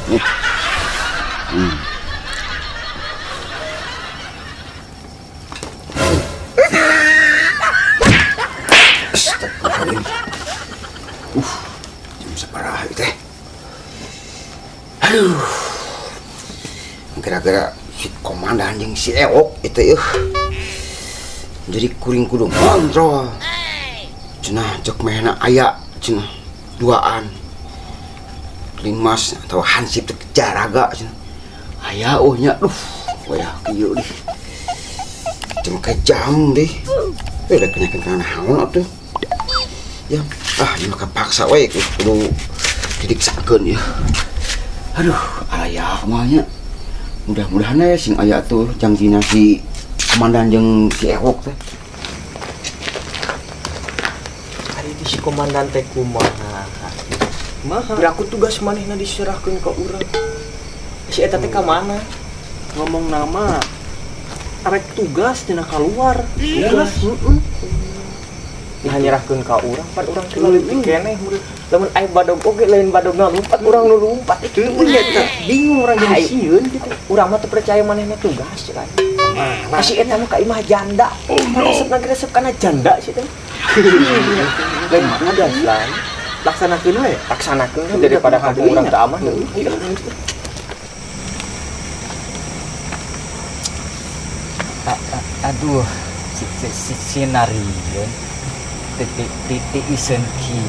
Ya. Astagfirullahaladzim. Jam sabaraha ieu teh? Aduh. Gara-gara si komandan jeung si Ewok itu euh. Jadi kuring kudu ngontrol. Cenah cek mehna aya cenah duaan. Linmas atau hansip teh jaraga cenah. Aya oh nya, duh, wayah kieu deh. Jam ke jam deh. Eh, rek kenyakeun kana naon atuh. Ya, ah, ini mah paksa we kudu didiksakeun ya. Aduh, aya kumaha nya. Mudah-mudahan ya sing aya tuh jangjina si komandan jeung si Ewok teh. Ari di si komandan teh kumaha? Kumaha? Beraku tugas manehna diserahkeun ka urang. Si eta teh ka mana? Ngomong nama arek tugas cenah keluar. Tugas? Heeh. Nah, nyerahkeun ka urang, pan urang teh leutik keneh murid. Lamun aya badog oge lain badog ngalumpat, urang nu lumpat itu. Iya, teh. Bingung urang jadi Ai. sieun gitu. Urang mah teu percaya manehna tugas cenah. Nah, si eta mah ka imah janda. Oh, no. Resep resep kana janda si eta. Lain tugas lah. Laksanakeun we. Laksanakeun daripada kampung urang teu aman. Iya. Aduh, si sinarieun titik titik isen ki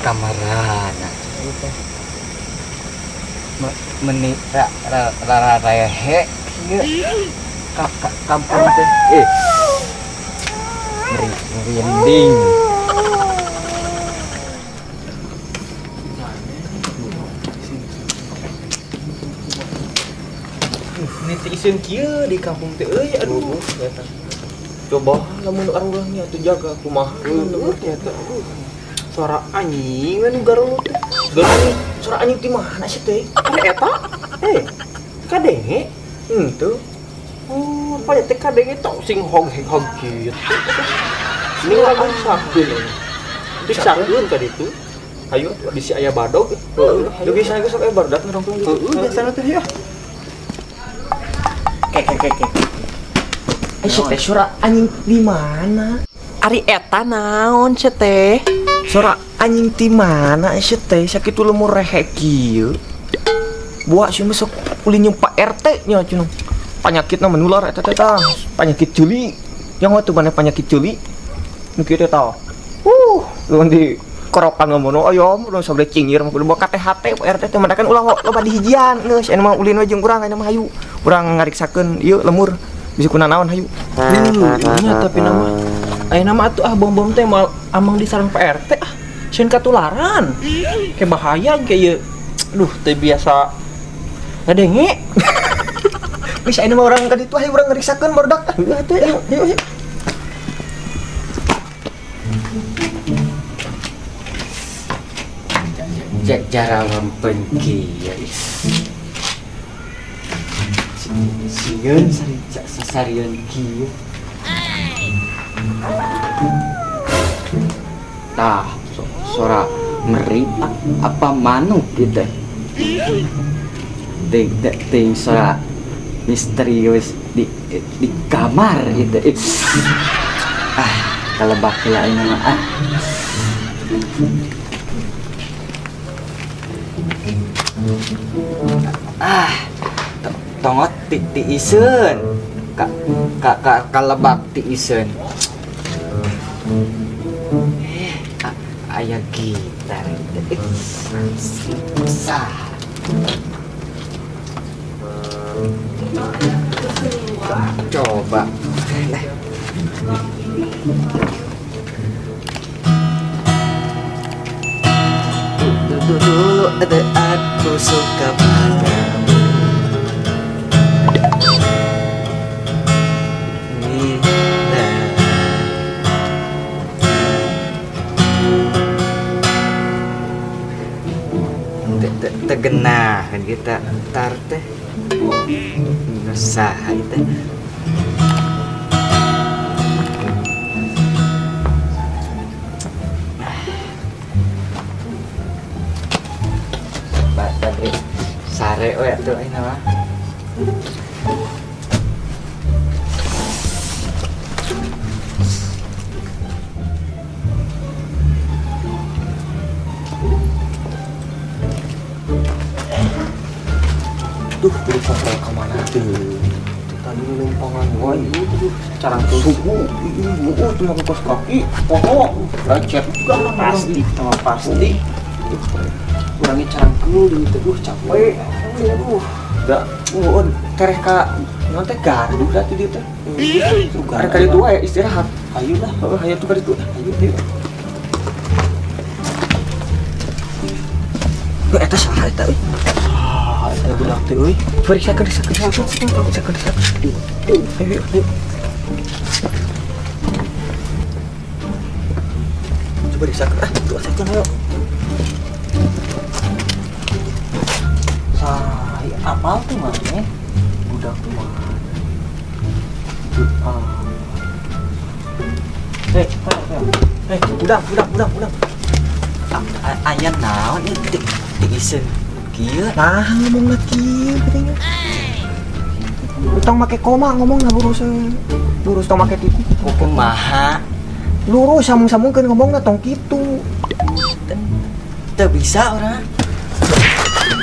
kamarana meni ra ra ra ra rehe kieu ka kampung teh eh merinding. Ini teh iseun kieu di kampung teh euy, aduh. Eta. Coba lamun urang nya atuh jaga kumaha. Heueuh eta. Suara anjing we nu garulu teh. Anjing, suara anjing di mana sih teh? Ada eta? Eh, kadenge? Henteu. Oh, apa ya teh kadenge tok sing hog hog kieu. Ini urang sakeun ini. Diksakeun ka ditu. Hayu Bisi aya badog. Heeh, dugi saya geus aya barudak nongkrong gitu. Heeh, biasana teh ya. Kek kek kek. Eh, si teh suara anjing di mana? Ari eta naon sih teh? Suara anjing di mana sih teh? Sakitu lemur rehe kieu. Buah sih masuk ulin jeung Pak RT nya cenah. Penyakitna menular eta teh tah. Penyakit juli. Yang waktu mana penyakit juli? Nu kieu teh tah. Lamun di korokan ngono aya mun sampe cingir mah kudu bawa KTHT Pak RT teh madakan ulah loba dihijian geus anu mah ulin we jeung urang anu mah hayu. Urang ngariksakeun ieu lemur bisa kuna naon hayu. Nya tapi nama aya nama atuh ah bom-bom teh moal amang di sarang Pak RT ah. Sieun katularan. Kayak bahaya kayak ieu. Duh, teh biasa ngadenge. Geus aya mah urang ka ditu hayu urang ngariksakeun barudak. Heuh atuh ya. Hayu hayu. Jara lempen kieu. Sieun sari sasarieun kieu. Tah, suara meri apa manuk gitu. Ting ting suara misterius di kamar gitu. Ah, kalau bakal ini mah ah. Ah, tongot ti iseun. Ka ka ka kalebak ti iseun. Eh, aya gitar. Sah. Coba. Lah. Dulu dulu ada aku suka padamu. Nah. Tegenah kan kita ntar teh. Ngesah kita. Sare we atuh ayeuna mah. Duh, kudu kontrol ka mana teh? Tadi numpangan wae, aduh, Carang tuh. Subuh, ieu tuh make kos kaki, poho, lecet juga Pasti, sama pasti. Kurangi carangkeul di teh, duh capek. Aduh. Da, oh, tereh ka naon teh gardu da ti dieu teh. Sugan. Arek ka ditu wae istirahat. Ayo lah. Heeh, hayu tuh ka ditu. Ayo, ayo. Heuh, eta saha eta euy? Ah, eta budak teh euy. Periksakeun, periksakeun, periksakeun, periksakeun, periksakeun. Ayo, ayo, ayo. Coba periksakeun ah, tuh asakeun ayo. Sai apal tuh mana? Budak tuh mana? Ah. Eh, eh, eh, budak, budak, budak, budak. Aya naon ieu ti ti iseun kieu? Nah, ngomongna kieu geuning. Tong make koma ngomongna lurus. Lurus tong make titik. Kumaha? Lurus sambung-sambungkeun ngomongna tong kitu. Teu bisa urang.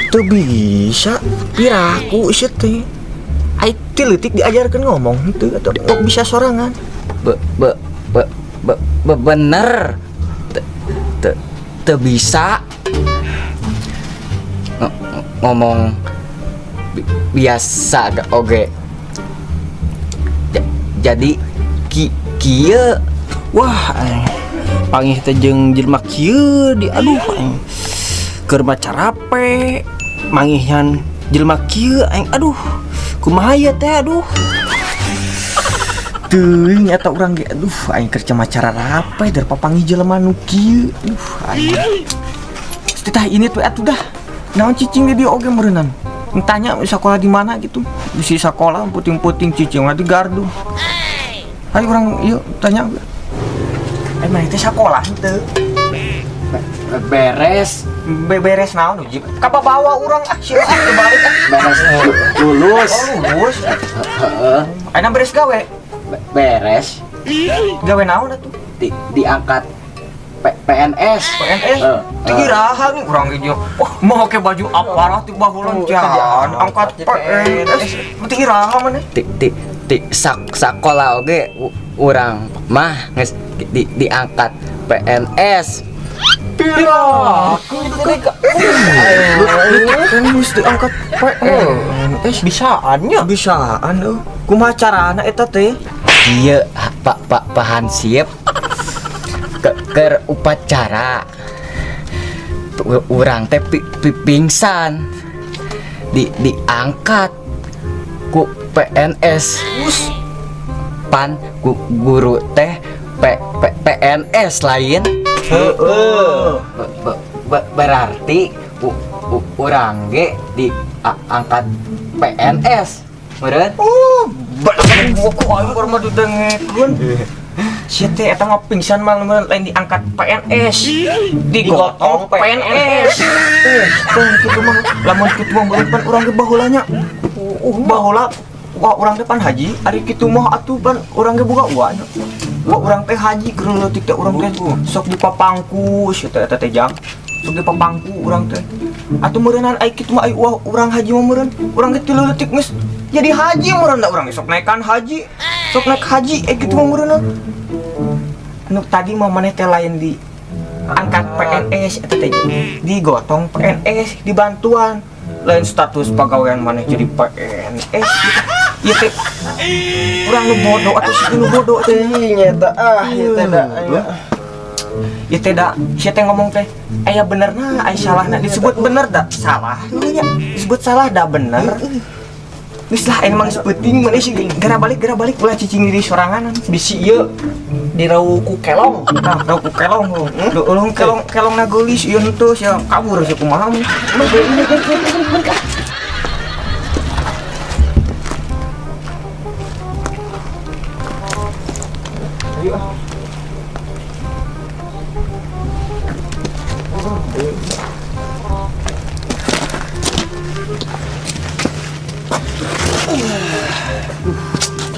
Teu bisa, piraku sia teh. Ai ti leutik diajarkeun ngomong henteu atuh kok bisa sorangan. Be be be be, be bener. Teu teu teu bisa ngomong biasa oge. Jadi kieu. Wah, aing. Pangih teh jeung jelema kieu di aduh aing. Keur maca rape, mangihan jelema kieu aing aduh. Kumaha ieu teh aduh. Teuing eta urang ge aduh aing keur maca rape dari papanggih jelema nu kieu. Aduh aing. Tah ini tuh atuh dah. Naon cicing di dieu oge meureunnan. Tanya sekolah di mana gitu. Bisi sekolah puting-puting cicing mah di gardu. Ayo urang ieu tanya. Maneh teh sekolah henteu? Beres. Beres naon uji? Kababawa urang ah sia ah teu balik ah. Beres lulus. Oh, lulus. Heeh. Ayeuna beres gawe. Beres. Gawe naon atuh? Diangkat PNS. PNS? Heeh. Iraha nih urang ge. Wah, mau make baju aparat ti bahulan Oh, jan angkat PNS. Ti iraha maneh? Ti ti ti sakola oge urang mah geus diangkat PNS. Piraku itu teh. Kan geus diangkat PNS. Bisaannya. Bisaan euy. Kumaha carana eta teh? Kieu Pak Pak Pak Hansip ke upacara. Urang teh pingsan. Diangkat ku PNS. Pan ku guru teh PNS lain. Heeh. Berarti urang ge diangkat PNS. Meureun? Oh, bener buku aing keur mah didengekeun. Sia teh eta mah pingsan mah meureun lain diangkat PNS, digotong PNS. Teh kitu mah lamun kitu mah meureun pan urang ge baheula nya. Baheula wah urang teh pan haji, ari kitu mah atuh pan urang ge boga ua nya. Wah urang teh haji keur leutik teh urang teh sok dipapangku sia teh eta teh jang. Sok dipapangku urang teh. Atuh meureunnan ai kitu mah ai wah urang haji mah meureun, urang ge ti leutik geus jadi haji meureun da urang ge sok naekan haji. Sok naik haji kitu mah meureunnan. Nu tadi mah maneh teh lain di angkat PNS eta teh digotong PNS dibantuan. Lain status pagawean maneh jadi PNS gitu. Ieu teh urang nu bodoh atuh si nu bodoh teh. Teuing eta ah ieu teh da. Ieu teh da sia teh ngomong teh aya benerna aya salahna disebut bener da salah nya disebut salah da bener. Geus lah aing mah geus peuting maneh sih gara balik ulah cicing diri sorangan. Bisi ieu dirau ku kelong. Nah, rau ku kelong. Duh, ulung kelong kelongna geulis ieu henteu sia kabur sia kumaha. Ayo ah.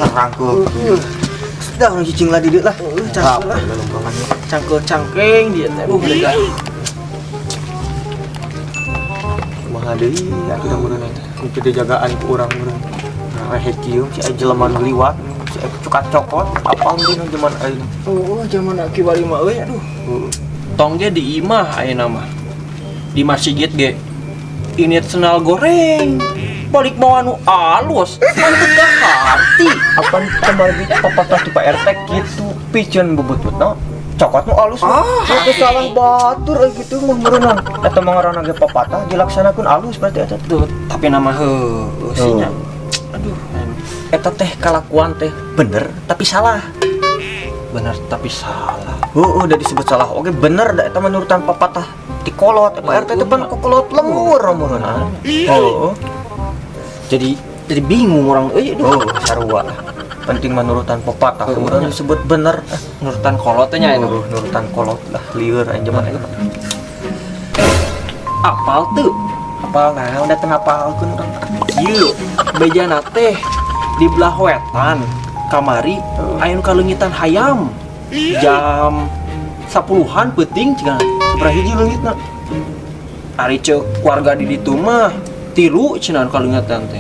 Sarangkeul. Sudah urang cicing lah di dieu lah. Cangkeul lah. Cangkeul cangkeng dia teh. Lega. Kumaha deui atuh da meureun teh. Teu dijagaan ku urang meureun. Rehe kieu si aya jelema nu liwat, si aya cukat cokot, apal meureun zaman ayeuna. Oh, zaman kiwari mah euy, aduh. Tong ge di imah ayeuna mah. Di masjid ge ini sendal goreng. Balik bawa nu alus, mantep ka harti. Apaan kemarin papatah di Pak RT gitu piceun bubut-butna cokot nu alus ah, itu salah batur euy kitu mah meureunang eta mah ngaranna ge papatah dilaksanakeun alus berarti eta teh. Tuh, tapi nama heueuh sih nya. Aduh, Eta teh kalakuan teh bener tapi salah. Bener tapi salah. Heeh, udah disebut salah oke bener da eta menurutan papatah ti kolot. Pak RT teh pan kokolot lemur meureunang. Heeh. Jadi bingung orang euy, aduh. Oh, sarua lah. Penting menurutan pepatah, kemudian disebut bener. Nurutan kolot teh nya itu. Oh, nurutan kolot lah, lieur aing zaman ayeuna. Apal tuh. Apal nah, udah tengah apalkeun urang. Ieu bejana teh di belah wetan kamari aya nu kaleungitan hayam. Jam 10-an peuting cenah. Sabaraha hiji leungitna? Ari ceuk warga di ditu mah tilu cenah nu kaleungitan teh.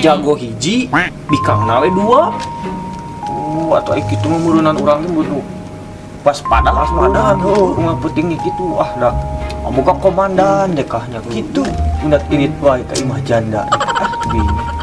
Jago hiji, bikangna we dua. Oh, atuh aya kitu mah meureunnan urang teh kudu waspada waspada heuh, kumaha peuting kitu ah da. Boga komandan dekahnya kitu. Unat init wae ka imah janda. Ah, bingung.